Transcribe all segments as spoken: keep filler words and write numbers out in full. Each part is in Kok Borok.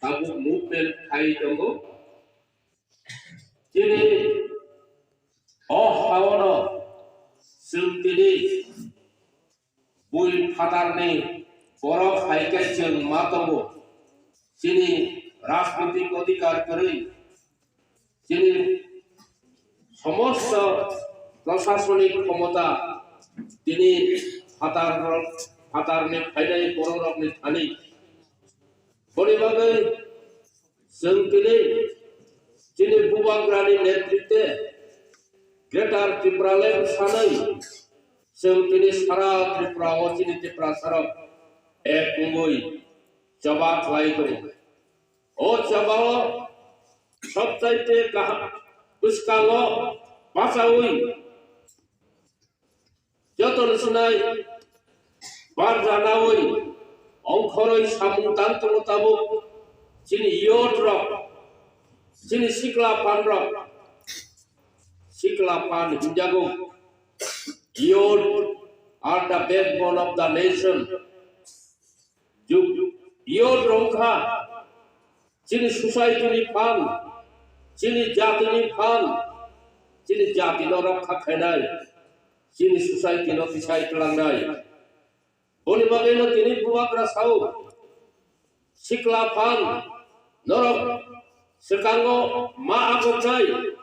tabuk movement khai tongo. Chini o haono chwng tini bui phatarni borok hai khe chwng ma tongo. Chini rajnitik odhikar kwrwi, chini somosto prosasonik khomota tini phatar, phatarni phainai bororokni thani. Boni bagwi chwng tini chini bubagrani netritwe Greater Tipraland sanwi chwng tini sara Tripura o chini Tiprasarok ek wngwi choba khlai tongo. O chobao sobchaite kaham bwskango bachaui joto ni sinai barjanaui ongkhoroi samung tang tongo tabuk chini youth rok, chini sikla phan rok, sikla phan hinjago. Youth are the backbone of the nation. Youth rok kha chini society ni phan, chini jati ni phan, chini jati no rokha khainai, chini society no tisai tlangnai. Boni bagwi no tini bubagra sao, sikla phan norok swkango ma agoknai,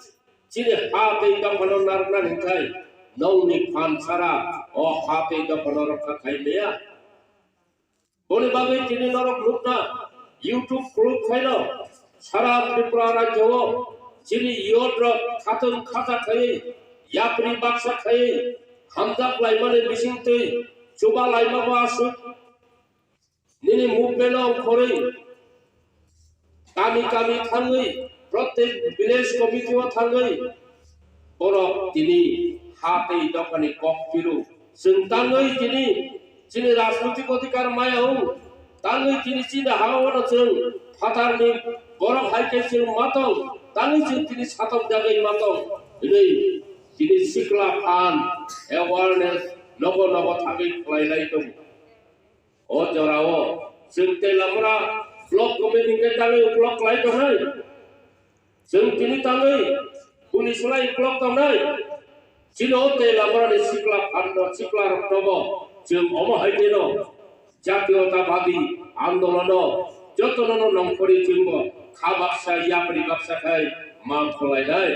chini ha tei dophano narwknani hwnkhe nongni phan sara o ha tei dophano rokha khai maya. Boni bagwi tini norok nukna YouTube group khaino sara Tripura rajyo o chini youth rok khatung khacha khaiwi yapri baksa khaiwi hamjak laimani bisingtwi chuba laima bo aswk nini movement o ongkhorwi kami kami thangwi, protek village committee o thangwi, borok tini ha tei dophani kok phiro. Chwng tangwi tini chini rajnitik odhikar maya o, tangwi tini chini ha o no chwng phatarni borok hai khe chwng ma tong, tangwi chwng tini satok jagwi ma tong hwnwi tini sikla phan awareness nogo nogo thangwi khlai lai tongo. O jorao chwng Teilamura block committee hwnkhe tangwi uklok khlai tongnai. Chwng tini tangwi buni slai uklok tongnai. Chini o Teilamurani sikla phanno sikla roknobo chwng omo hai kheno jatiyotabadi andolono jotono nongkhorwi chwngbo kha baksa yapri baksa khai ma khwlainai.